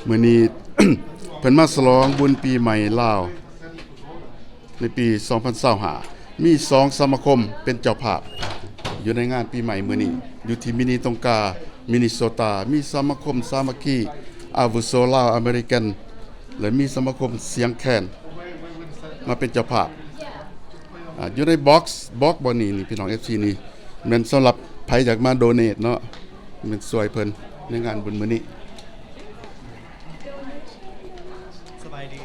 ມື້ນີ້ ເພິ່ນມາສະຫຼອງບຸນປີໃໝ່ລາວໃນປີສອງພັນຊາວຫ້າ ມີສອງສະມາຄົມເປັນເຈົ້າພາບຢູ່ໃນງານປີໃໝ່ມື້ນີ້ ຢູ່ທີ່ມິນນີຕົງກາ ມິນນີໂຊຕາ ມີສະມາຄົມສາມັກຄີອາວຸໂສລາວອາເມລິກັນ ແລະ ມີສະມາຄົມສຽງແຄນມາເປັນເຈົ້າພາບ. ອາ ຢູ່ໃນບັອກ ບັອກບ່ອນນີ້ນີ້ ພີ່ນ້ອງເອັຟຊີ ນີ້ແມ່ນສຳລັບໃຜຢາກມາໂດເນດເນາະ ແມ່ນຊ່ວຍເພິ່ນໃນງານບຸນມື້ນີ້. ສະບາຍດີ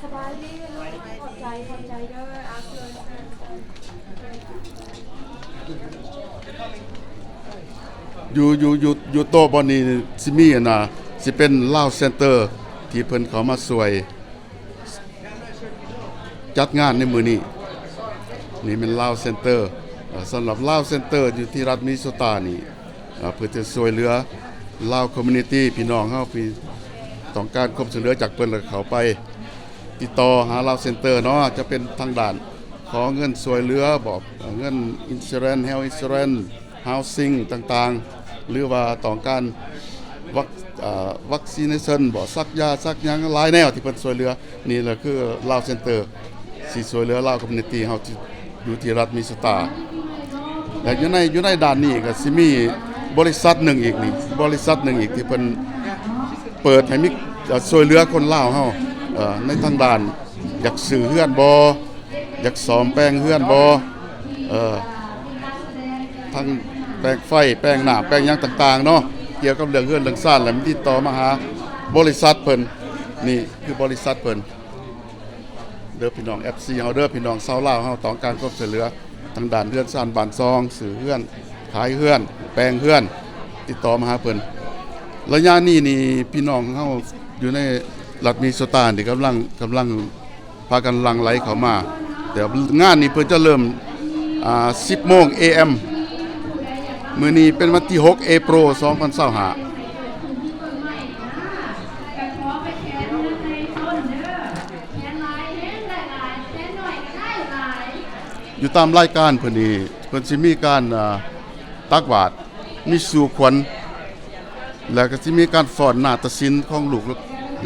ສະບາຍດີ ຂອບໃຈ ຂອບໃຈເດີ ຢູ່ ຢູ່ ຢູ່ ຢູ່ໂຕະບ່ອນນີ້ຊິມີອັນນ່າ ຊິເປັນລາວເຊັນເຕີ ທີ່ເພິ່ນເຂົ້າມາຊ່ວຍຈັດງານໃນມື້ນີ້. ນີ້ແມ່ນລາວເຊັນເຕີ ເອີ ສຳລັບລາວເຊັນເຕີຢູ່ທີ່ລັດມິນນິໂຊຕານີ້ ເອີ ເພື່ອຈະຊ່ວຍເຫຼືອລາວຄອມມູນິຕີ ພີ່ນ້ອງເຮົາທີ່ຕ້ອງການຄວາມຊ່ວຍເຫຼືອຈາກເພິ່ນ ແລ້ວເຂົ້າໄປຕິດຕໍ່ຫາລາວເຊັນເຕີເນາະ ຈະເປັນທາງດ້ານຂໍເງິນຊ່ວຍເຫຼືອບໍ ເງິນອິນຊູແຣນ ເຮວອິນຊູແຣນ ຮາວຊິງຕ່າງໆ ຫຼືວ່າຕ້ອງການວັກ ເອີ ວັກຊີເນຊັນບໍ ສັກຢາສັກຫຍັງ ຫຼາຍແນວທີ່ເພິ່ນຊ່ວຍເຫຼືອ. ນີ້ລະຄືລາວເຊັນເຕີ ຊິຊ່ວຍເຫຼືອລາວຄອມມູນິຕີເຮົາທີ່ຢູ່ທີ່ລັດມິນນິໂຊຕາ ແລະ ຢູ່ໃນ ຢູ່ໃນດ້ານນີ້ກໍຊິມີບໍລິສັດໜຶ່ງອີກນີ້ ບໍລິສັດໜຶ່ງອີກທີ່ເພິ່ນເປີດໃຫ້ມີ ເອີ ຊ່ວຍເຫຼືອຄົນລາວເຮົາ ເອີ ໃນທາງດ້ານຢາກຊື້ເຮືອນບໍ ຢາກສ້ອມແປງເຮືອນບໍ ເອີ ທັງແປງໄຟ ແປງນ້ຳ ແປງຫຍັງຕ່າງໆເນາະ ກ່ຽວກັບເລື່ອງເຮືອນເລື່ອງຊານ ແລ້ວມັນຕິດຕໍ່ມາຫາບໍລິສັດເພິ່ນ. ນີ້ຄືບໍລິສັດເພິ່ນເດີ ພີ່ນ້ອງເອັຟຊີເຮົາເດີ ພີ່ນ້ອງຊາວລາວເຮົາຕ້ອງການຄວາມຊ່ວຍເຫຼືອທາງດ້ານເຮືອນຊານບ້ານຊ່ອງ ຊື້ເຮືອນ ຂາຍເຮືອນ ແປງເຮືອນ ຕິດຕໍ່ມາຫາເພິ່ນ. ໄລຍະນີ້ນີ້ ພີ່ນ້ອງເຮົາຢູ່ໃນລັດມິນນິໂຊຕານີ້ກຳລັງ ກຳລັງ ພາກັນຫຼັ່ງໄຫຼເຂົ້າມາ. ແຕ່ງານນີ້ເພິ່ນຈະເລີ່ມ ອາ ສິບໂມງເອເອັມ ມື້ນີ້ເປັນວັນທີຫົກເອໂປຣ ສອງພັນຊາວຫ້າ. ຢູ່ຕາມລາຍການເພິ່ນນີ້ ເພິ່ນຊິມີການ ອາ ຕັກບາດ ມີສູ່ຂວັນ ແລ້ວກໍຊິມີການຟ້ອນນາຕະສິນຂອງລູກ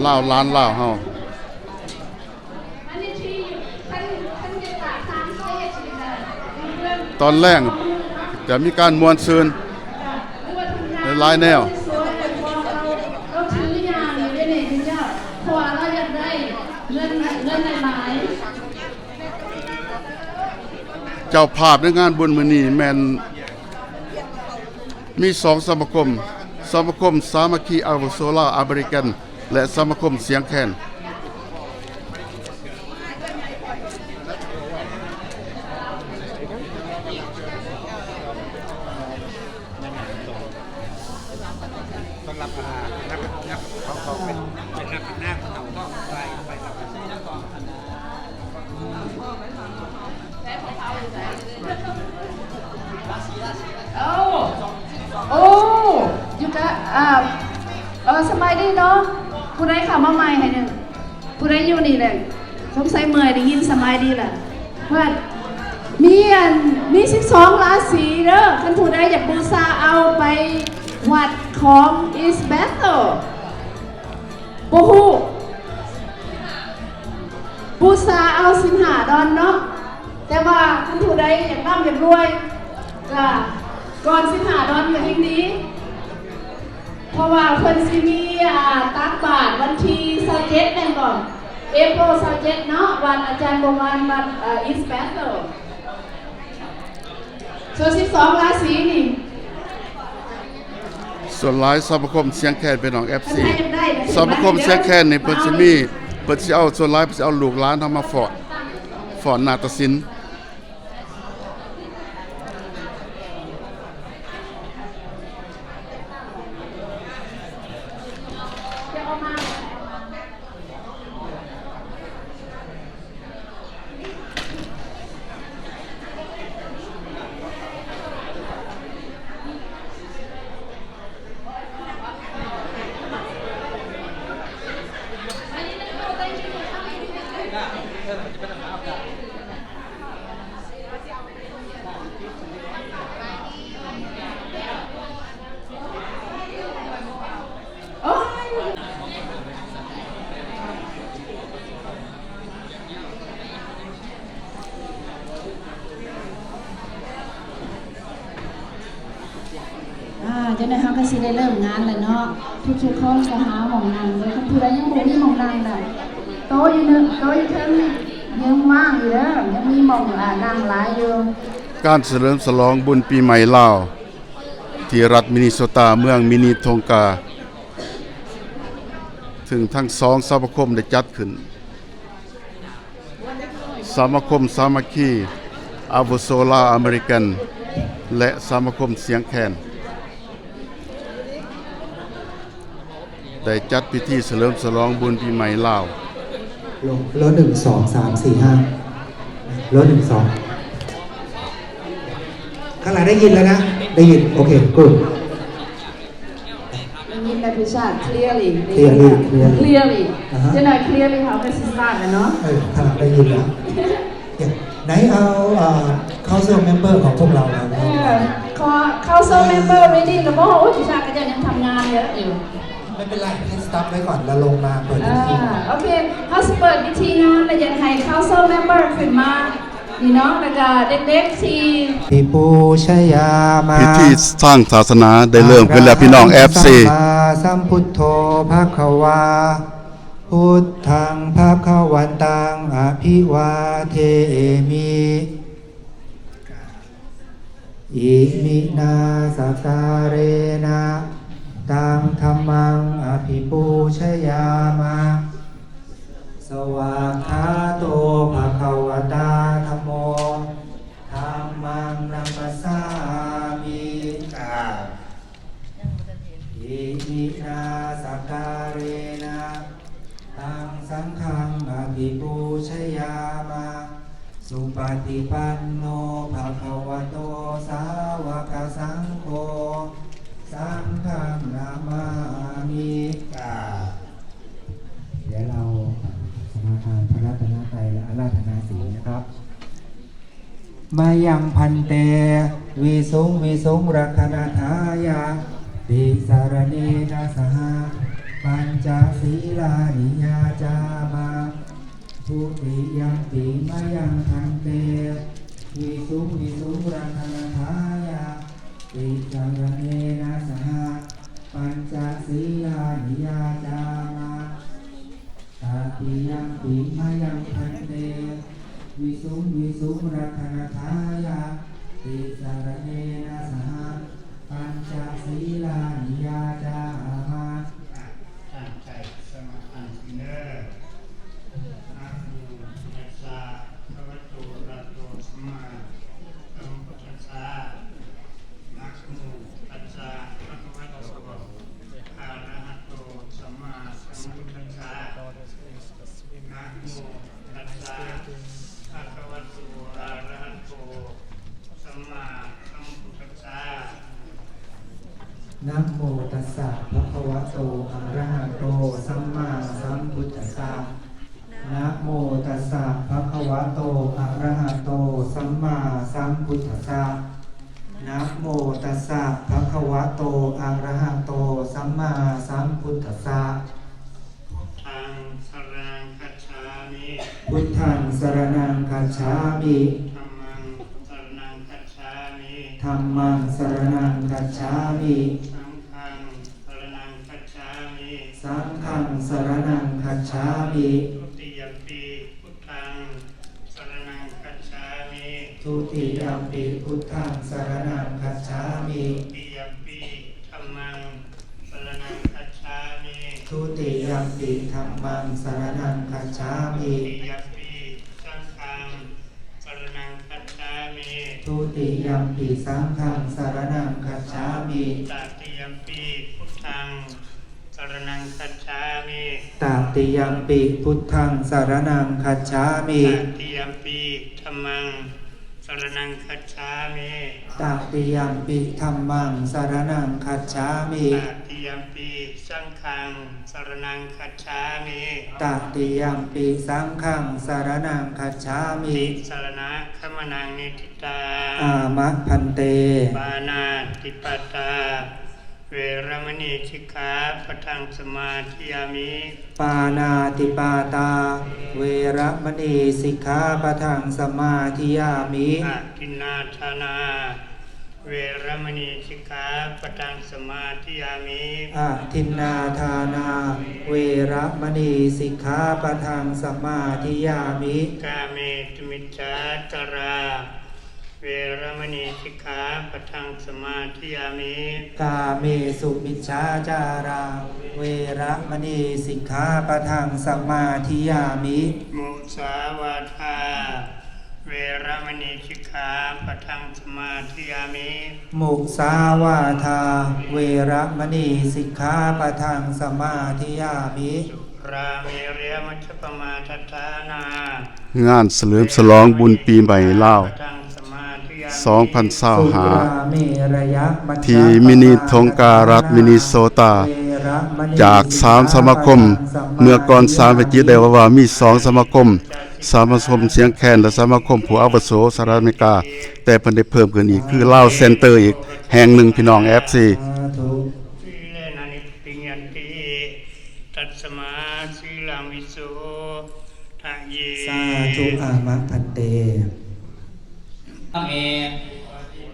ລາວ ຫຼານລາວເຮົາ. ຕອນແລງຈະມີການມ່ວນຊື່ນຫຼາຍໆແນວ. ເຈົ້າພາບໃນງານບຸນມື້ນີ້ແມ່ນ ມີສອງສະມາຄົມ, ສະມາຄົມສາມັກຄີອາວຸໂສລາວອາເມລິກັນ ແລະ ສະມາຄົມສຽງແຄນ. ສຳລັບ ອາ ນັກ ນັກ ຂອງ ຂອງ ເປັນ ເປັນນັກພັດທະນາຂອງເຮົາ ໄປ ໄປ ໂອ້ ໂອ້ ຢູ່ກະ ອ່າ ເອີ ສະບາຍດີເນາະ. ຜູ້ໃດເຂົ້າມາໃໝ່ໃຫ້ ຜູ້ໃດຢູ່ນີ້ແຫຼະ ສົງໄສເມື່ອຍ ໄດ້ຍິນສະບາຍດີລະ. ວ່າມີອັນ ມີສິບສອງລາສີເດີ. ຄັນຜູ້ໃດຢາກບູຊາ ເອົາໄປວັດຂອງ East Bethel ບໍ່ຮູ້ ບູຊາເອົາສິບຫ້າດອນເນາະ. ແຕ່ວ່າຄັນຜູ້ໃດຢາກລ່ຳຢາກລວຍ ກະກ່ອນສິບຫ້າດອນກະຍິ່ງດີ ເພາະວ່າເພິ່ນຊິມີ ອ່າ ຕັກບາດວັນທີຊາວເຈັດແມ່ນບໍ່? ເອໂປຣຊາວເຈັດເນາະ ວັດອາຈານບົວວານ ວັດ ເອີ East Bethel. ສ່ວນສິບສອງລາສີນີ້ ສ່ວນຫຼາຍສະມາຄົມສຽງແຄນ ພີ່ນ້ອງເອັຟຊີ ສະມາຄົມສຽງແຄນນີ້ເພິ່ນຊິມີ ເພິ່ນຊິເອົາ ສ່ວນຫຼາຍເພິ່ນຊິເອົາລູກຫຼານເຮົາມາຟ້ອນ ຟ້ອນນາຕະສິນ. ຈັ່ງໃດເຮົາກໍຊິໄດ້ເລີ່ມງານແລ້ວເນາະ. ທຸກໆຄົນກໍຫາໝ່ອງນັ່ງເດີ. ຄັນຜູ້ໃດຍັງບໍ່ມີໝ່ອງນັ່ງນະ ໂຕະຢູ່ເທິງ ໂຕະຢູ່ເທິງນີ້ຍັງວ່າງຢູ່ເດີ. ຍັງມີໝ່ອງ ອາ ນັ່ງຫຼາຍຢູ່. ການສະເຫຼີມສະຫຼອງບຸນປີໃໝ່ລາວ ທີ່ລັດມິນິໂຊຕາ ເມືອງມິນິໂທງກາ ຊຶ່ງທັງສອງສະມາຄົມໄດ້ຈັດຂຶ້ນ. ສະມາຄົມສາມັກຄີອາວຸໂສລາວອາເມລິກັນ ແລະ ສະມາຄົມສຽງແຄນ ໄດ້ຈັດພິທີສະເຫຼີມສະຫຼອງບຸນປີໃໝ່ລາວ. ລົດ ລົດ ໜຶ່ງ ສອງ ສາມ ສີ່ ຫ້າ ລົດ ໜຶ່ງ ສອງ ຂ້າງຫຼັງໄດ້ຍິນແລ້ວນະ? ໄດ້ຍິນ. ໂອເຄ ກູດ. ໄດ້ຍິນແລ້ວ ພິຊາດ clearly ໄດ້ຍິນແລ້ວ clearly clearly clearly ອ່າຮະ ຈັ່ງໃດ clearly ເຮົາກໍຊິສະຕາດແລ້ວເນາະ. ເອີ ຂະໜາດໄດ້ຍິນແລ້ວ ໄດ້ເອົາ ເອີ cultural member ຂອງພວກເຮົາແລ້ວ ເອີ ຂອ cultural member ready ແລ້ວບໍ່? ໂອ້ຍ ພິຊາດ ຂະເຈົ້າຍັງທຳງານເຍອະຢູ່. ໄມ່ເປັນໄລ ໃຫ້ stop ໄວ້ກ່ອນ ແລ້ວລົງມາເປີດພິທີ. ອ່າ ໂອເຄ ເຮົາຊິເປີດພິທີງານ ແລ້ວຢາກໃຫ້ cultural member ຂຶ້ນມາ ນີ້ເນາະ ແລ້ວກະເດັກໆທີ່ ອະພິປູຊະຍາມະ ພິທີທາງສາສະໜາໄດ້ເລີ່ມຂຶ້ນແລ້ວ ພີ່ນ້ອງ ເອັຟຊີ. ອະຣະຫັງສຳມາສຳພຸດໂທ ພະຄະວາ ພຸດທັງ ພະຄະວັນຕັງ ອະພິວາເທມິ. ອິມິນາສະກາເຣນະ ຕັງ ທຳມັງ ອະພິປູຊະຍາມະ. ສະຫວາກຂາໂຕ ພະຄະວະຕາ ທຳໂມ ທຳມັງ ນະມັດສາມິ. ອິມິນາສະກາເຣນະ ຕັງ ສັງຄັງ ອະພິປູຊະຍາມະ. ສຸປະຕິປັນໂນ ພະຄະວະໂຕ ສາວະກະສັງໂຄ ສັງຄັງ ນະມາມິ. ດຽວເຮົາສະມາທານພະລັດຕະນະໄຕ ແລະ ອາລາທະນາສີນະຄັບ. ມະຍັງ ພັນເຕ ວິສຸງ ວິສຸງ ລັກຂະນະທາຍະ ຕິສະລະເນນະ ສະຫະ ປັນຈະສີລານິ ຍາຈາມະ. ທຸຕິຍຳປິ ມະຍັງ ພັນເຕ ວິສຸງ ວິສຸງ ລັກຂະນະທາຍະ ຕິສະລະເນນະ ສະຫະ ປັນຈະສີລານິ ຍາຈາມະ. ຕະຕິຍຳປິ ມະຍັງ ພັນເຕ ວິສຸງ ວິສຸງ ລັກຂະນະທາຍະ ຕິສະລະເນນະ ສະຫະ ປັນຈະສີລານິ ຍາຈາມະ. ຕັ້ງໃຈສະມາທານສິນເດີ. ນະໂມຕັດສະ ພະຄະວະໂຕ ອະລະຫະໂຕ ສຳມາສຳພຸດທັດສະ. ນະໂມຕັດສະ ພະຄະວະໂຕ ອະລະຫະໂຕ ສຳມາສຳພຸດທັດສະ. ນະໂມຕັດສະ ພະຄະວະໂຕ ອະລະຫະໂຕ ສຳມາສຳພຸດທັດສະ. ນະໂມຕັດສະ ພະຄະວະໂຕ ອະລະຫະໂຕ ສຳມາສຳພຸດທັດສະ. ນະໂມຕັດສະ ພະຄະວະໂຕ ອະລະຫະໂຕ ສຳມາສຳພຸດທັດສະ. ນະໂມຕັດສະ ພະຄະວະໂຕ ອະລະຫະໂຕ ສຳມາສຳພຸດທັດສະ. ພຸດທັງສະຣະນັງຄັດສາມິ. ພຸດທັງສະຣະນັງຄັດສາມິ. ທຳມັງສະຣະນັງຄັດສາມິ. ທຳມັງສະຣະນັງຄັດສາມິ. ສັງຄັງສະຣະນັງຄັດສາມິ. ສັງຄັງສະຣະນັງຄັດສາມິ. ທຸຕິຍຳປິ ພຸດທັງສະຣະນັງຄັດສາມິ. ທຸຕິຍຳປິ ພຸດທັງສະຣະນັງຄັດສາມິ. ທຸຕິຍຳປິ ທຳມັງສະຣະນັງຄັດສາມິ. ທຸຕິຍຳປິ ທຳມັງສະຣະນັງຄັດສາມິ. ທຸຕິຍຳປິ ສັງຄັງສະຣະນັງຄັດສາມິ. ທຸຕິຍຳປິ ສັງຄັງສະຣະນັງຄັດສາມິ. ຕະຕິຍຳປິ ພຸດທັງສະຣະນັງຄັດສາມິ. ຕະຕິຍຳປິ ພຸດທັງສະຣະນັງຄັດສາມິ. ຕະຕິຍຳປິ ທຳມັງສະຣະນັງຄັດສາມິ. ຕະຕິຍຳປິ ທຳມັງສະຣະນັງຄັດສາມິ. ຕະຕິຍຳປິ ສັງຄັງສະຣະນັງຄັດສາມິ. ຕະຕິຍຳປິ ສັງຄັງສະຣະນັງຄັດສາມິ. ຕິສະຣະນະກຳມະນັງ ນິທິຕັງ. ອາມະ ພັນເຕ. ປານາຕິປາຕາ ເວລະມະນີ ສິກຂາປະທັງ ສະມາທິຍາມິ. ປານາຕິປາຕາ ເວລະມະນີ ສິກຂາປະທັງ ສະມາທິຍາມິ. ອະທິນນາທານາ ເວລະມະນີ ສິກຂາປະທັງ ສະມາທິຍາມິ. ອະທິນນາທານາ ເວລະມະນີ ສິກຂາປະທັງ ສະມາທິຍາມິ. ກາເມສຸມິດສາຈາລາ ເວລະມະນີ ສິກຂາປະທັງ ສະມາທິຍາມິ. ກາເມສຸມິດສາຈາລາ ເວລະມະນີ ສິກຂາປະທັງ ສະມາທິຍາມິ. ມຸສາວາທາ ເວລະມະນີ ສິກຂາປະທັງ ສະມາທິຍາມິ. ມຸສາວາທາ ເວລະມະນີ ສິກຂາປະທັງ ສະມາທິຍາມິ. ສຸລາເມລະຍະມັດຈະປະມາທັດຖານາ ງານສະເຫຼີມສະຫຼອງບຸນປີໃໝ່ລາວ ສອງພັນຊາວຫ້າ ທີ່ມິນິທອງກາ ລັດມິນິໂຊຕາ ຈາກສາມສະມາຄົມ. ເມື່ອກ່ອນສາມໄປຈິດໄດ້ເວົ້າວ່າມີສອງສະມາຄົມ, ສະມາຄົມສຽງແຄນ ແລະ ສະມາຄົມຜູ້ອາວຸໂສສະຫະລັດອາເມລິກາ, ແຕ່ເພິ່ນໄດ້ເພີ່ມຂຶ້ນອີກ ຄືລາວເຊັນເຕີອີກແຫ່ງໜຶ່ງ ພີ່ນ້ອງເອັຟຊີ. ສາທຸ. ຊີເລນະນິບພິງຍັນຕິ ຕັດສະມາ ຊີລັງວິໂສ ທະເຍ. ສາທຸ ອາມະພັນເຕ. ເມ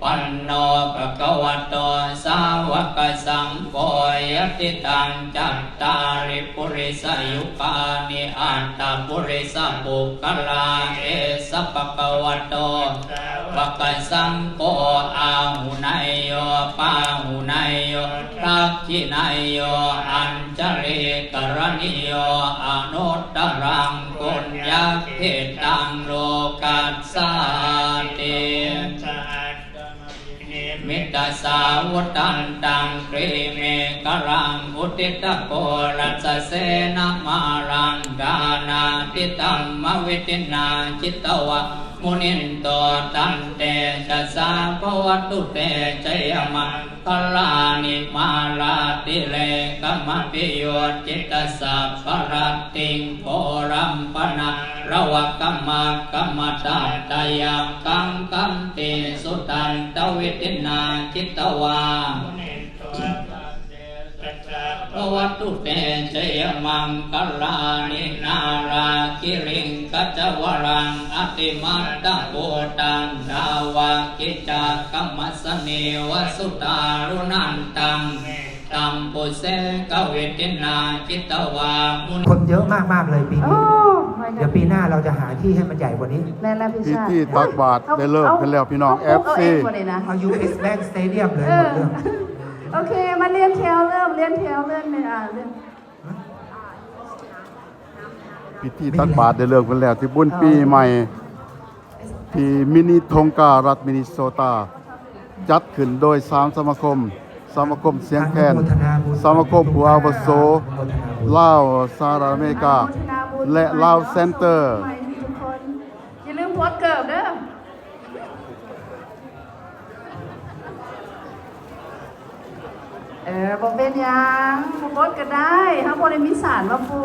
ປັນໂນ ພະຄະວະໂຕ ສາວະກະສັງໂຄ ຍະຕິຕັງ ຈັດຕາລິ ປຸລິສະຍຸຄານິ ອັດຖະ ປຸລິສະ ປຸກຄະລາ ເອ ສະ ພະຄະວະໂຕ ສາວະກະສັງໂຄ ອາຫຸເນຍໂຍ ປາຫຸເນຍໂຍ ທັກຂິເນຍໂຍ ອັນຈະລີກະລະນີໂຍ ອະນຸດຕະລັງ ປຸນຍະເຂຕັງ ໂລກັດສາຕິ. ສາທຸ. ນິມິດຕະສາວຸຕັນຕັງ ກຣີເມຂະລັງ ອຸທິດຕະໂກລະຊະເສນະມາລັງ ການາທິທຳມະວິທິນາ ຈິດຕະວາ ມຸນິນໂຕ ຕັນເຕຈະສາ ພະວັດຖຸເຕ ຈະຍະມັງຄະລານິ ມາລາຕິເລກະມະພິໂຍຈິດຕະສັບພະລັດຕິງ ໂພລຳພະນາລະວະກະມະກະມະທັດຕະຍັງ ຄັງຄັນຕິ ສຸຕັນຕະວິທິນາ ຈິດຕະວາ ພະວັດຕຸເຕ ຈະຍະມັງຄະລານິ ນາລາກິລິງກະຈະວະລັງ ອະຕິມັດຕະພູຕັງ ດາວະກິຈາກະມັດສະນີ ວະສຸທາລຸນັນຕັງ ເມ ຕັມປຸເສກະວິທິນາ ຈິດຕະວາ ມຸນ คนเยอะมากๆ เลยปีนี้ โอ้ my god เดี๋ยวปีหน้าเราจะหาที่ให้มันใหญ่กว่านี้ แม่นแล้วพี่ชาติ พิธีตักบาตรได้เริ่มขึ้นแล้วพี่น้อง เอา เอฟซี เอาเองกว่านี้นะ เอา ยูเอส Bank Stadium เลย เออ หมดเรื่อง โอเค มาเรียงแถวเริ่ม เรียงแถวเริ่มเลย อ่า เริ่ม พิธีตักบาตรได้เริ่มขึ้นแล้ว ที่บุญปีใหม่ ที่มินิทงกา รัฐมินนิโซตา จัดขึ้นโดยสามสมาคม สมาคมเสียงแคน สมาคมผู้อาวุโสลาวสหรัฐอเมริกา และลาวเซ็นเตอร์ อย่าลืมโพสเกิบเด้อ เออ บ่เป็นหยัง บ่โพสก็ได้ เฮาบ่ได้มีสารมาปู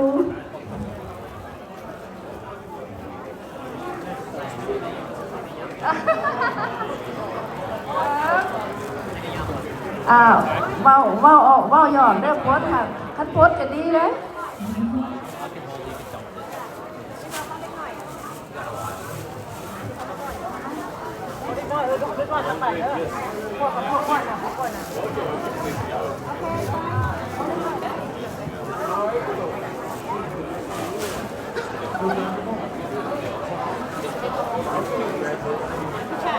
อ้าว เว้า เว้าออก เว้าหยอกเด้อ โพสค่ะ คันโพสก็ดีเด้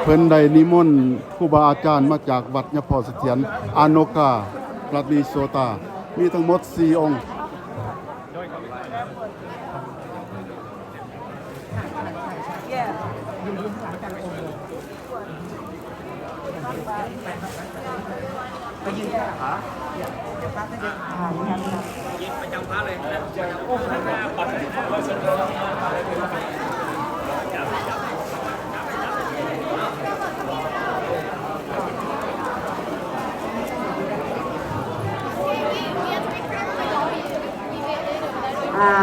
เพิ่นได้นิมนต์ครูบาอาจารย์มาจากวัดยะพอเสถียร อาโนกา รัฐมินนิโซตา มีทั้งหมดสี่องค์ อ่า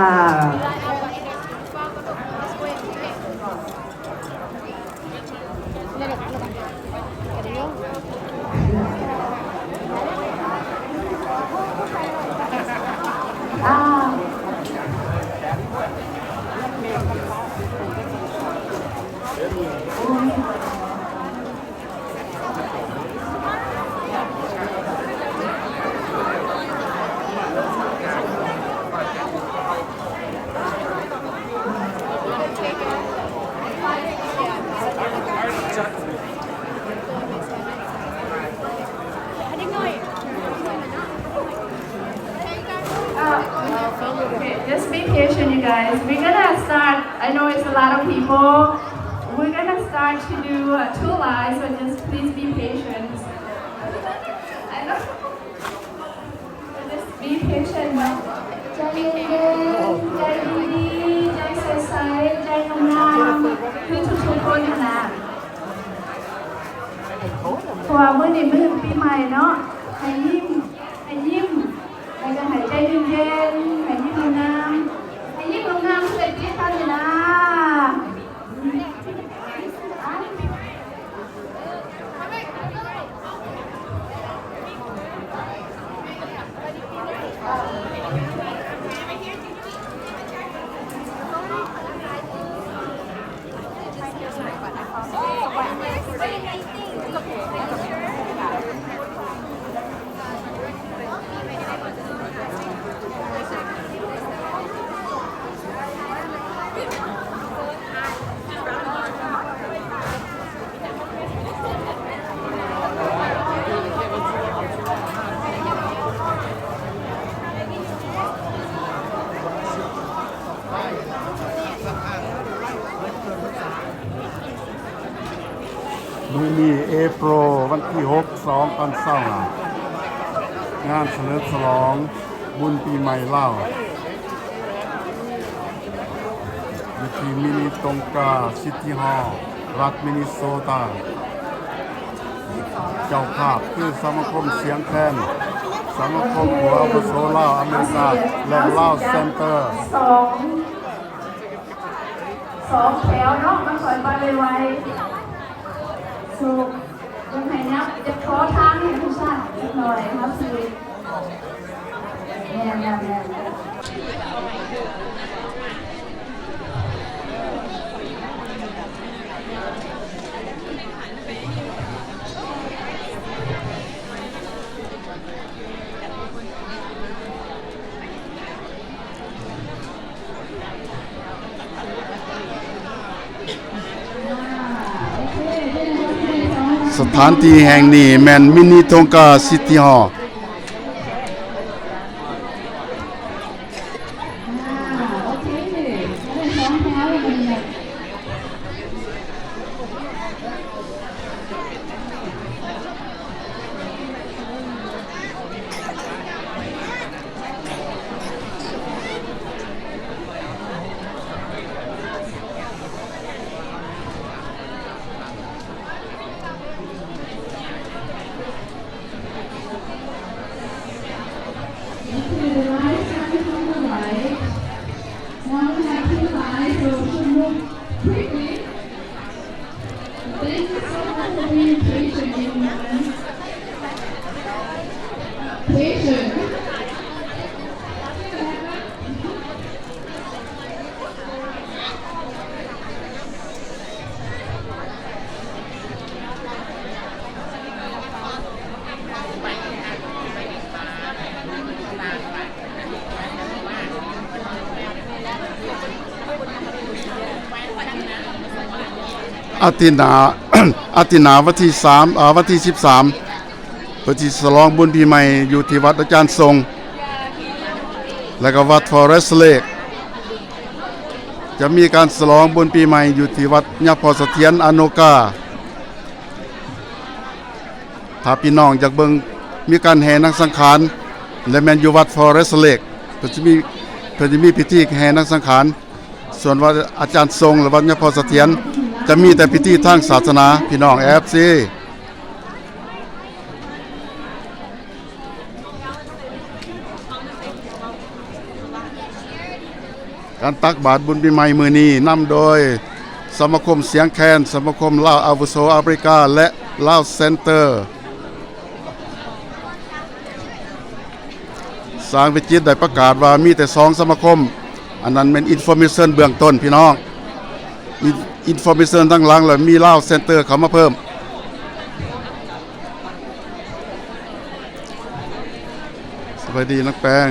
อ่า People, we're gonna start to do, uh, two lives, so just please be patient. I know. Just be patient ເນາະ ໃຈເຢັນໆ ໃຈດີໆ ໃຈໃສໆ ໃຈງາມໆ ຄືທຸກໆຄົນຫັ້ນນະ ເພາະວ່າມື້ນີ້ມື້ປີໃໝ່ເນາະ ໃຫ້ຍິ້ມ ໃຫ້ຍິ້ມ ແລ້ວກໍໃຫ້ໃຈເຢັນໆ ໃຫ້ຍິ້ມງາມໆ ໃຫ້ຍິ້ມງາມໆ ເພື່ອຕິດກັນນີ້ນະ. ມື້ນີ້ April ວັນທີຫົກ ສອງພັນຊາວຫ້າ ງານສະເຫຼີມສະຫຼອງບຸນປີໃໝ່ລາວ ຢູ່ທີ່ມິນິໂຕງກາ ຊິດຕີ້ຮໍ ລັດມິນິໂຊຕາ. ເຈົ້າພາບຄືສະມາຄົມສຽງແຄນ, ສະມາຄົມຜູ້ອາວຸໂສລາວອາເມລິກາ ແລະ ລາວເຊັນເຕີ. ສອງ ສອງແຖວເນາະ ມັນຄ່ອຍໄປໄວໆ ໂຊກ ເບິ່ງໃຫ້ຍັບ ຈະຂໍທາງໃຫ້ຜູ້ຊາຍຈັກໜ່ອຍເນາະ ຄື ແມ່ນໆໆ. ສະຖານທີ່ແຫ່ງນີ້ແມ່ນມິນິໂຕງກາ ຊິດຕີ້ຮໍ. Thank you so much for being patient, everyone. Patient. ອາທິດໜ້າ ອາທິດໜ້າວັນທີສາມ ເອີ ວັນທີສິບສາມ ເພິ່ນຊິສະຫຼອງບຸນປີໃໝ່ຢູ່ທີ່ວັດອາຈານຊົງ ແລະກໍວັດ Forest Lake. ຈະມີການສະຫຼອງບຸນປີໃໝ່ຢູ່ທີ່ວັດຍາພໍ່ສະຖຽນອາໂນກາ. ຖ້າພີ່ນ້ອງຢາກເບິ່ງ ມີການແຫ່ນາງສັງຂານ ແລະແມ່ນຢູ່ວັດ Forest Lake ເພິ່ນຈະມີ ເພິ່ນຈະມີພິທີແຫ່ນາງສັງຂານ. ສ່ວນວັດອາຈານຊົງ ແລະວັດຍາພໍ່ສະຖຽນ ຈະມີແຕ່ພິທີທາງສາສະໜາ ພີ່ນ້ອງ ເອັຟຊີ. ການຕັກບາດບຸນປີໃໝ່ມື້ນີ້ ນຳໂດຍສະມາຄົມສຽງແຄນ, ສະມາຄົມລາວອາວຸໂສອາຟຣິກາ ແລະ ລາວເຊັນເຕີ. ຊ່າງວິຈິດໄດ້ປະກາດວ່າມີແຕ່ສອງສະມາຄົມ, ອັນນັ້ນແມ່ນອິນຟໍເມຊັນເບື້ອງຕົ້ນ ພີ່ນ້ອງ, ອິນ ອິນຟໍເມຊັນທາງຫຼັງ ແລ້ວມີລາວເຊັນເຕີເຂົ້າມາເພີ່ມ. ສະບາຍດີ ນາງແປງ.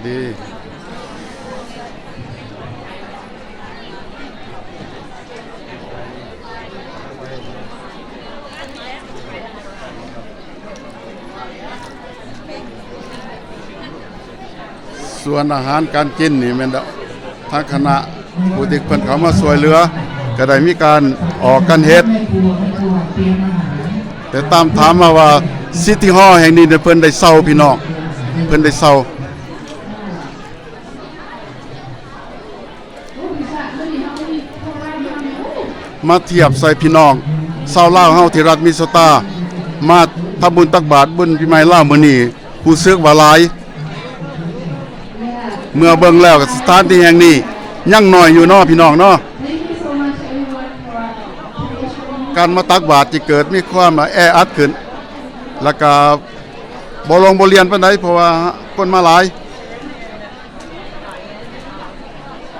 ດີ ສ່ວນອາຫານການກິນນີ້ແມ່ນ ທາງຄະນະຜູ້ທີ່ເພິ່ນເຂົ້າມາຊ່ວຍເຫຼືອ ກໍໄດ້ມີການອອກກັນເຮັດ. ແຕ່ຕາມຖາມມາວ່າ ຊິດຕີ້ຮໍແຫ່ງນີ້ເພິ່ນໄດ້ເຊົ່າພີ່ນ້ອງ ເພິ່ນໄດ້ເຊົ່າ. ມາທຽບໃສ່ພີ່ນ້ອງຊາວລາວເຮົາທີ່ລັດມິນະໂຊຕາ ມາທຳບຸນຕັກບາດບຸນປີໃໝ່ລາວມື້ນີ້ ຮູ້ສຶກວ່າຫຼາຍ. ເມື່ອເບິ່ງແລ້ວສະຖານທີ່ແຫ່ງນີ້ຍັງນ້ອຍຢູ່ເນາະພີ່ນ້ອງເນາະ. ການມາຕັກບາດຈະເກີດມີຄວາມແອອັດຂຶ້ນ ແລ້ວກະບໍ່ໂລ່ງບໍ່ລຽນປານໃດ ເພາະວ່າຄົນມາຫຼາຍ.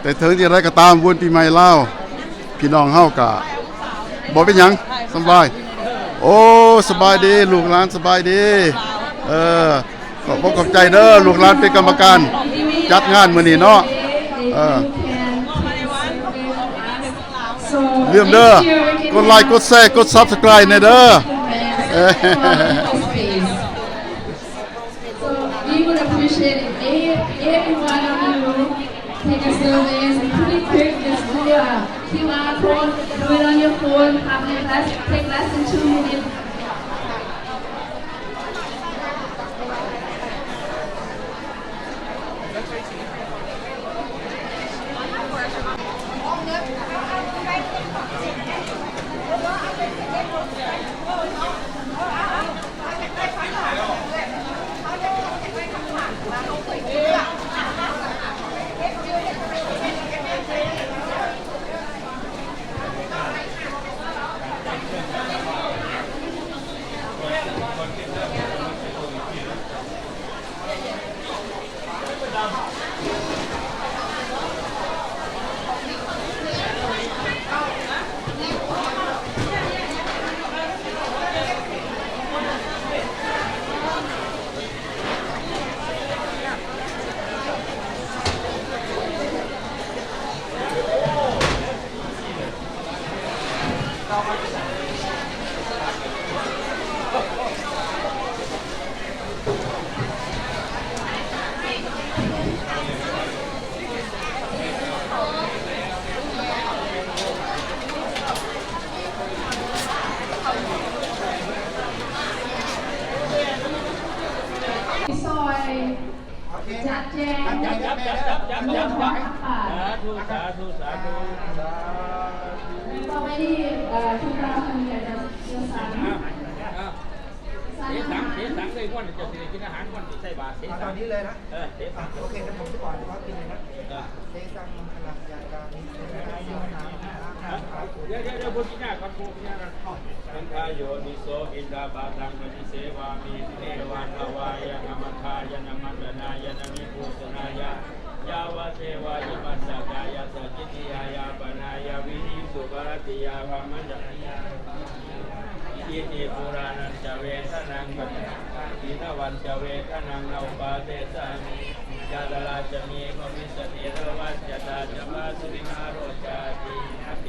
ແຕ່ເຖິງຢ່າງໃດກໍຕາມ ບຸນປີໃໝ່ລາວ ພີ່ນ້ອງເຮົາກະບໍ່ເປັນຫຍັງ ສະບາຍ. ໂອ້ ສະບາຍດີລູກຫຼານ ສະບາຍດີ. ເອີ ຂອບອົກຂອບໃຈເດີ ລູກຫຼານເປັນກຳມະການຈັດງານມື້ນີ້ເນາະ. ເອີ ຢ່າລືມເດີ ກົດໄລ ກົດແຊ ກົດ Subscribe ແດ່ເດີ. So we would appreciate it if every one of you take a survey and pretty quick, just do a Q R code, do it on your phone, have less, take less than two minutes. ຊ່ອຍຈັດແຈງ ຈັບ ຈັບ ຈັບ ຈັບ ຈັບ ຈັບ ຈັບ ຈັບ ສາທຸ ສາທຸ ສາທຸ ສາທຸ ຕໍ່ໄປນີ້ ເອີ ທ່ານປະທານຢາກຈະເຊີນສານ ເສສັງ ເສສັງເລີຍ ກ່ອນຈະຊິໄດ້ກິນອາຫານ ກ່ອນຊິໃສ່ບາດ ເສສັງ ເອົາຕອນນີ້ເລີຍນະ. ເອີ ເສສັງ ອ່ະ ໂອເຄ ດຽວຜົມຈະບອກໃຫ້ເຂົາກິນເລີຍນະ. ເອີ ເສສັງມັງຄະລັງ ຢາກາມິ ເສສັງ ດຽວ ດຽວ ດຽວ ບໍ່ກິນຍາກ່ອນ ບໍ່ກິນຍາກ່ອນ. ສັງຄາໂຍນິໂສ ພິນທະບາຕັງ ປະຕິເສວາມິ ເອວັງ ອະວາຍະນະ ມັດຖາຍະນະ ມັນດະນາຍະນະ ວິພູສະນາຍະ ຍາວະເສວາ ອິມັດສະກາຍະສະ ກິດຕິຍາ ຍາປະນາຍະ ວິລິງ ສຸພະລັດຕິຍາ ວາມັນຈະ ອິຕິ ປູຣານັນຈະ ເວທະນັງ ປັດຈະ ທີນະວັນຈະ ເວທະນັງ ນະ ອຸປາເຊສາມິ ຈາຕະລາ ຈະ ເມ ພະວິສະຕິ ລະວັດຈະ ຕາ ຈະ ພາ ສຸລິມາໂຣ ຈາຕິ ອະເຕ.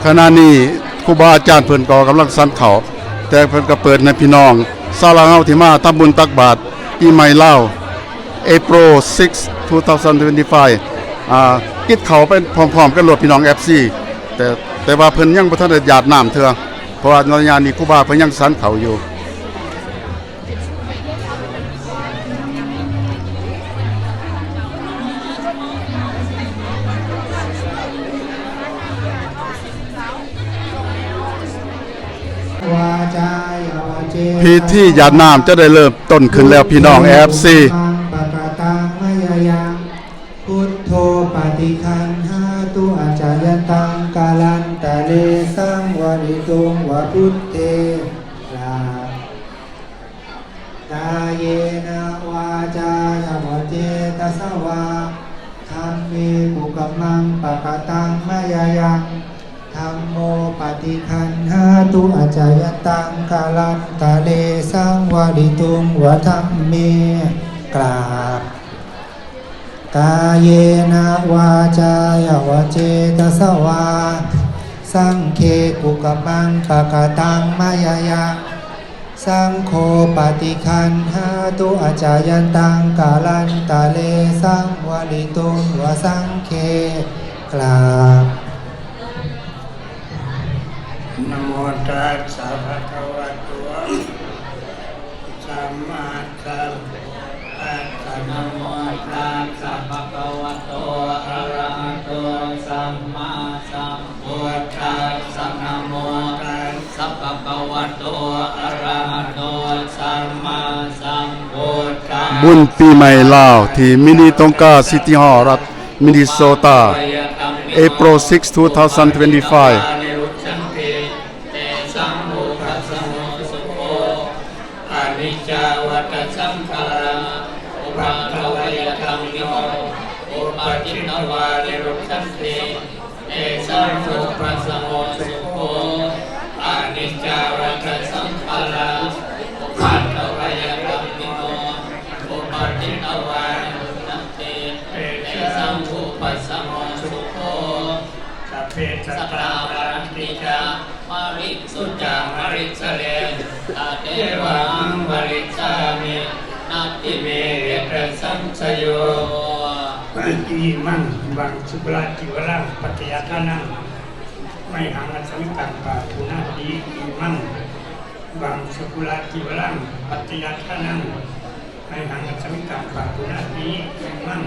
ຂະນະນີ້ ຄູບາອາຈານເພິ່ນກໍກຳລັງສັນເຂົ້າ ແຕ່ເພິ່ນກໍເປີດໃຫ້ພີ່ນ້ອງຊາວລາວເຮົາທີ່ມາທຳບຸນຕັກບາດປີໃໝ່ລາວ April six, two thousand twenty-five ອ່າ ກິນເຂົ້າໄປພ້ອມໆກັນໂລດ ພີ່ນ້ອງ ເອັຟຊີ ແຕ່ ແຕ່ວ່າເພິ່ນຍັງບໍ່ທັນໄດ້ຢາດນ້ຳເທື່ອ ເພາະວ່າໃນໄລຍະນີ້ຄູບາເພິ່ນຍັງສັນເຂົ້າຢູ່. ພິທີຢາດນ້ຳຈະໄດ້ເລີ່ມຕົ້ນຂຶ້ນແລ້ວ ພີ່ນ້ອງ ເອັຟຊີ. Buddho paṭiggaṇhātu accayantaṃ kālantare saṃvarituṃ va. Buddhe. ກາບ Kāyena vācāya va cetasā vā dhamme kukammaṃ pakataṃ mayā yaṃ, dhammo paṭiggaṇhātu accayantaṃ kālantare saṃvarituṃ va. Dhamme. ກາບ Kāyena vācāya va cetasā vā saṅghe kukammaṃ pakataṃ mayā yaṃ, saṅgho paṭiggaṇhātu accayantaṃ kālantare saṃvarituṃ va. Saṅghe. ກາບ Namo tassa bhagavato arahato sammāsambuddhassa. Namo tassa bhagavato arahato sammāsambuddhassa. Namo tassa bhagavato arahato sammāsambuddhassa. ບຸນປີໃໝ່ລາວທີ່ມິນິຕົງກາ ຊິຕີ້ຮໍ ລັດ ມິນິໂຊຕາ April six, two thousand twenty-five. Aniccā vata saṅkhārā, uppādavayadhammino, uppajjitvā nirujjhanti, tesaṃ vūpasamo sukho. Aniccā vata saṅkhārā, uppādavayadhammino, uppajjitvā nirujjhanti, tesaṃ vūpasamo sukho. Sabbe sattā maranti ca, mariṃsu ca marissare, tathevāhaṃ marissāmi, natthi me ettha saṃsayo. Imaṃ maṅgalaṃ, cīvaraṃ pattayācānaṃ, mayhaṃ asmiṃ kampa punati. Imaṃ maṅgalaṃ, cīvaraṃ pattayācānaṃ, mayhaṃ asmiṃ kampa punati. Imaṃ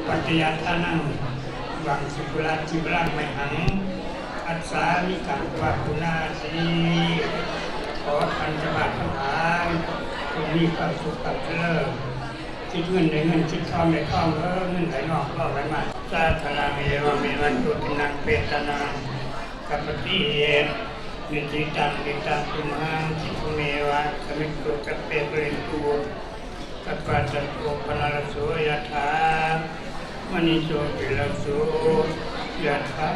pattayācānaṃ, maṅgalaṃ, cīvaraṃ, mayhaṃ asmiṃ kampa punati. ຂໍທ່ານເຈົ້າພາບທັງຫຼາຍ ຈົ່ງມີຄວາມສຸກຄວາມຈະເລີນ, ຄິດເງິນໄດ້ເງິນ, ຄິດທອງໄດ້ທອງ, ເອີ ເງິນໄຫຼນອງ ເວົ້າໄຫຼມາ. Sādhanaṃ, evaṃ me bhavantu, cittānaṃ petānaṃ uppaṭi. Icchitaṃ patthitaṃ tumhaṃ, khippameva samijjhatu, sabbe pūrentu saṅkappā, cando paṇṇaraso yathā, maṇi jotiraso yathā.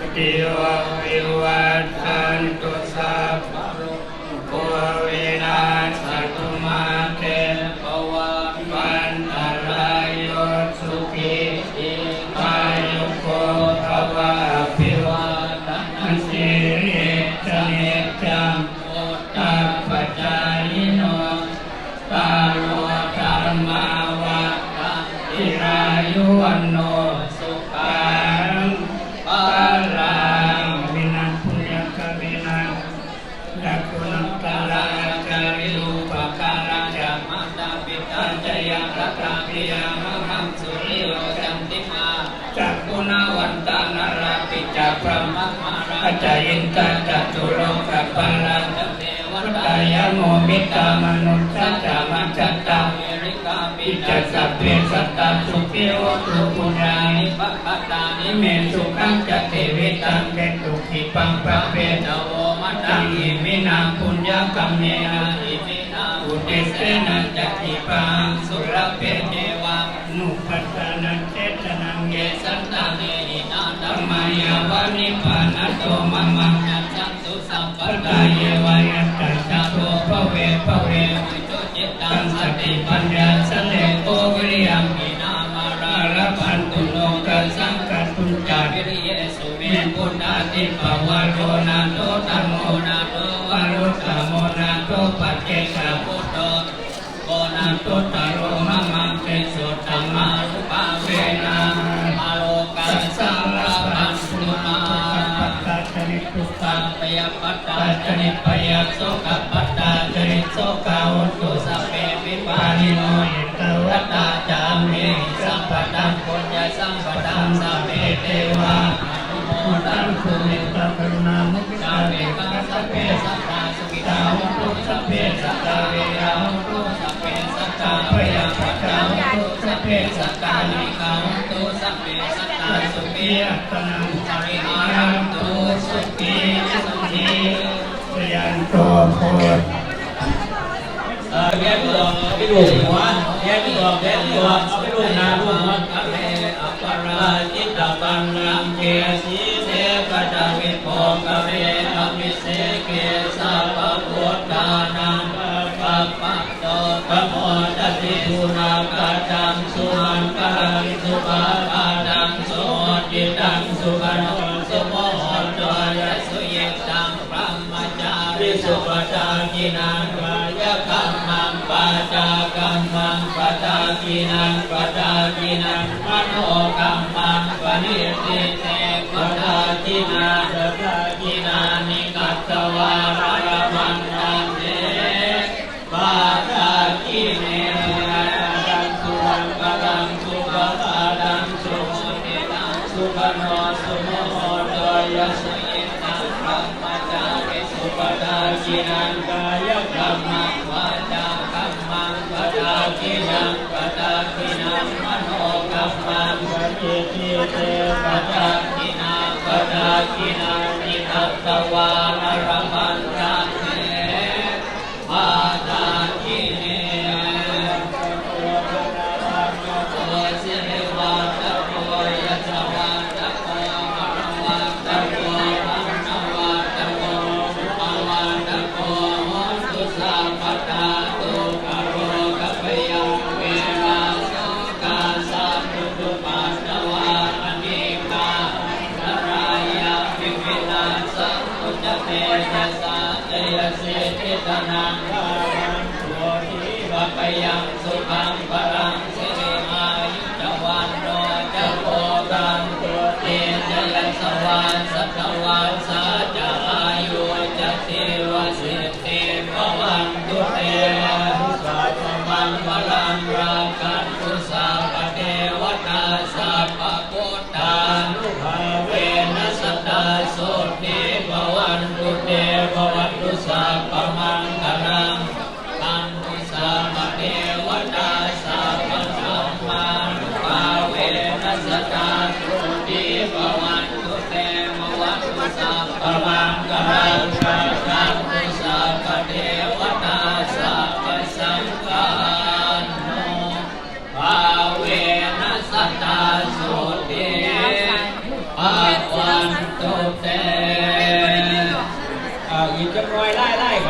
Sabbītiyo vivajjantu, sabbarogo vinassatu, mā te bhavatvantarāyo, sukhī dīghāyuko bhava. Abhivādanasīlissa niccaṃ vuḍḍhāpacāyino, cattāro dhammā vaḍḍhanti, āyu vaṇṇo sukhaṃ balaṃ. Iminā puññakammena, ācariyūpakārā ca, mātā pitā ca ñātakā, piyā mamaṃ, suriyo candimā ca guṇavantā, narāpi ca brahmamārā ca, indā ca catulokapālā ca, devatā yamo mittā manussā ca, majjhattā verikāpi ca, sabbe sattā sukhī hontu, puññāni pakatāni me, sukhañca tividhaṃ dentu, khippaṃ pāpetha vomataṃ. Iminā puññakammena, iminā uddisena ca, khippāhaṃ sulabhe cevābhisanuppadānachedanaṃ. Ye santāne hinā dhammā, yāva nibbānato mamaṃ, nassantu sabbadā yeva, yattha jāto bhave bhave. Ujucittaṃ satipaññā, sallekho viriyamhinā, mārā labhantu nokāsaṃ, kātuñca viriyesu me. Buddhādhipā ວະໂລນະໂຕ ທຳໂມນະໂຕ ວະລຸດຕະໂມນະໂຕ ປັດເຈກະພຸດໂທ ໂກນະໂຕ ຕະໂລມະມັງ ເຕໂຊ ທຳມານຸພາເວນະ ອາໂລກັງ ສາລະພັນຕຸມາ ທຸກຂະປັດຕາ ຈະນິດທຸກຂະ ພະຍາປັດຕາ ຈະນິດພະຍາດ ໂສກະປັດຕາ ຈະນິດໂສກາ ໂຫຕຸ ສັບເພ ວິປານິໂນ ເອ ກະວັດຕາ ຈາເມ ສັບປະທັງ ປຸນຍະສຳປະທັງ ສັບເພ ເທວາ ອະນຸໂມທັນຕຸ ເມຕຕາ ກະລຸນາ ມຸທິຕາ ເບກຂາ ສັບເພ ສັດຕາ ສຸຂິຕາ ໂຫຕຸ ສັບເພ ສັດຕາ ເວລາ ໂຫຕຸ ສັບເພ ສັດຕາ ພະຍາປັດຕາ ໂຫຕຸ ສັບເພ ສັດຕາ ນິກາ ໂຫຕຸ ສັບເພ ສັດຕາ ສຸຂິ ອັດຕະນັງ ປະລິຫາຣັນຕຸ ສຸຂິ ສຸຂິ ສະຍັນໂຕ ໂພ ເອີ ແຍກອອກໄປລູບຫົວ ແຍກອອກ ແຍກອອກ ເອົາໄປລູບໜ້າລູບຫົວ ອະປະລາຈິດຕະບັນລັງເກ ສີເສ ປະທະວິໂພຄະເລ ອະພິເສເກ ສັບພະພຸດທານັງ ພະປະປະໂຕ ປະໂມດະຕິ ສຸນາກາຕັງ ສຸມັງຄະລັງ ສຸພະພາຕັງ ສຸໂຫຕິຕັງ ສຸຂະໂນ ສຸໂມໂຫໂຕ ຍະສຸຍິດຕັງ ບຣະມະຈາຣິສຸ ປະທາກິນັງ ກາຍະກຳມັງ ວາຈາກຳມັງ ປະທາກິນັງ ປະທາກິນັງ ມະໂນກຳມັງ ປະນິດຖິເຕ ປະທາກິນາ ປະທາກິນານິ ຄັດຕະວາ ອາລະພັນຕັນເຕ ປະທາກິເນ ສຸມັງຄະລັງ ສຸພະພາຕັງ ສຸໂຫຕິຕັງ ສຸຂະໂນ ສຸໂມໂຫໂຕ ຍະສຸຍິດຕັງ ບຣະມະຈາຣິສຸ ປະທາກິນັງ ກາຍະກຳມັງ ວາຈາກຳມັງ ປະທາກິນັງ ປະທາກິນັງ ມະໂນກຳມັງ ປະນິດຖິເຕ ປະທາກິນາ ປະທາກິນານິ ຄັດຕະວາ ອາລະພັນຕັນເຕ ປະທາກິເນ ໂຕ ສິລິວັດຕະໂກ ຍະສະວັດຕະໂກ ບະລະວັດຕະໂກ ວັນນະວັດຕະໂກ ສຸພະວັດຕະໂກ ໂຫຕຸ ສັບພະທາ ທຸກຂະໂລກະພະຍາ ເວລາ ໂສກາ ສັບທຸກອຸປັດຕະວາ ອະເນກາ ອັນຕະລາຍາ ວິວິນາ ສັງໂຄຈະເຕຈະສາ ຈະຍະສິດທິທະນັງ ພາລັງ ໂສທີພະພະຍັງ ສຸຂັງພະລັງ ສິລິອາຍຸຈະວັນໂນຈະ ໂພຄັງ ໂຕ ເຕຈະຍະສະວາ ສັດຕະວັດສາ ຈະອາຍຸຈະ ຊີວະສິດທິພະວັນຕຸ ເຕວະ ສະວະ ມັງຄະລັງ ລັກຂັນຕຸ ສັບພະເທວະຕາ ສັບພະ ພຸດທານຸພາເວນະ ສະຕາໂສທີພະວັນຕຸ ເຕພະວັນຕຸ ສັບພະມັງຄະລັງ ລັກຂັນຕຸ ສັບພະເທວະຕາ ສັບພະສັມມານຸພາເວນະ ສະຕາໂສທີພະວັນຕຸ ເຕພະວັນຕຸ ສັບພະມັງຄະລັງ ລັກຂັນຕຸ ສັບພະເທວະຕາ ສັບພະສັງຄານຸ ພາເວນະ ສະຕາໂສຕິພະວັນຕຸ ເຕ ເອົາອີກຈັກໜ່ອຍ ຫຼາຍໆ